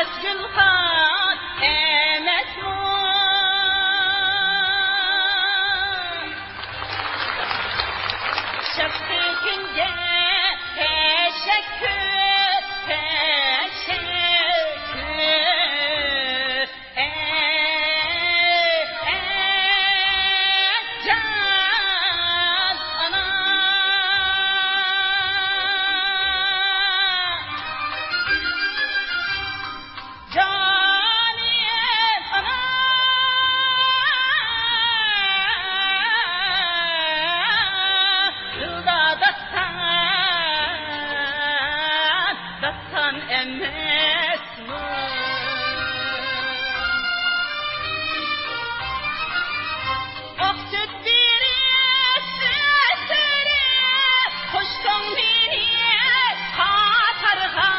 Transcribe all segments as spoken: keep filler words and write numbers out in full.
گۈلخان ئەمەسمۇ؟ شەپقى كۈنگە تەشەككۈر، تەشەككۈر. ئەي، ئەي، جان ئانا. جانىم ئانا، دىلدا داستان، داستان ئەمەسمۇ؟ ئاق سۈت بېرىپ، سۈت بېرىپ، قوشتۇڭ مېنى قاتارغا.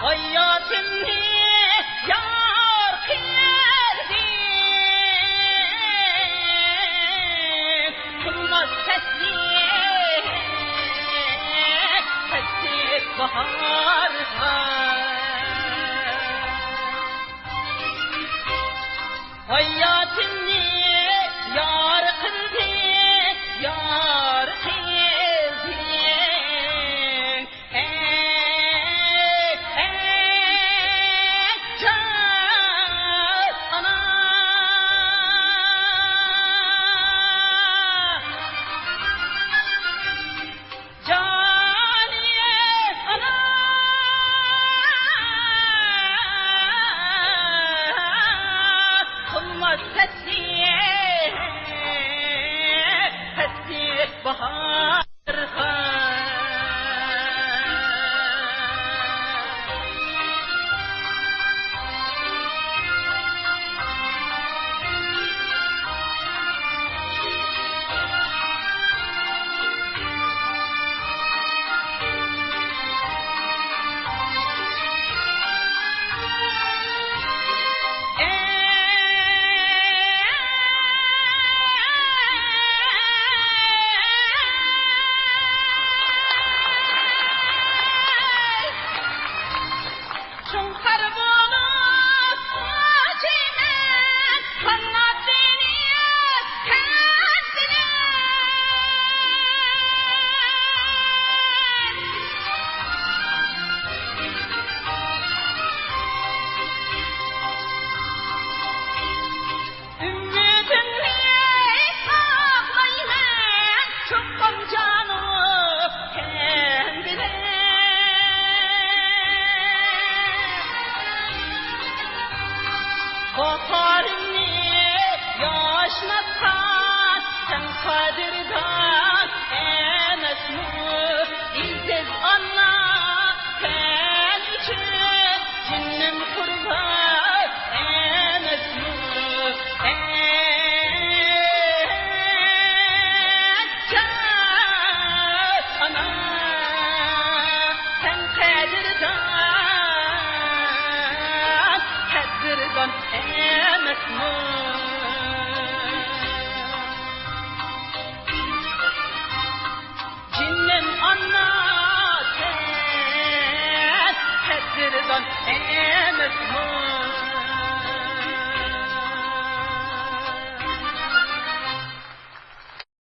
ھاياتىمنى يار قىلدىم، قىلماس تەسلىم، تەسلىم باھارغا. ھاياتىمنى يار قىلدىم، يار قىلدىم. ئەي، ئەي، جان ئانا. جانىم ئانا، قىلماس تەسلىم، تەسلىم باھارغا. شۇڭقار بولۇپ ئاچىمەن، قانات بېرىپ كەتتىلەر. ئۈمىدىمنى ساقلايمەن، چوقۇم جانىم.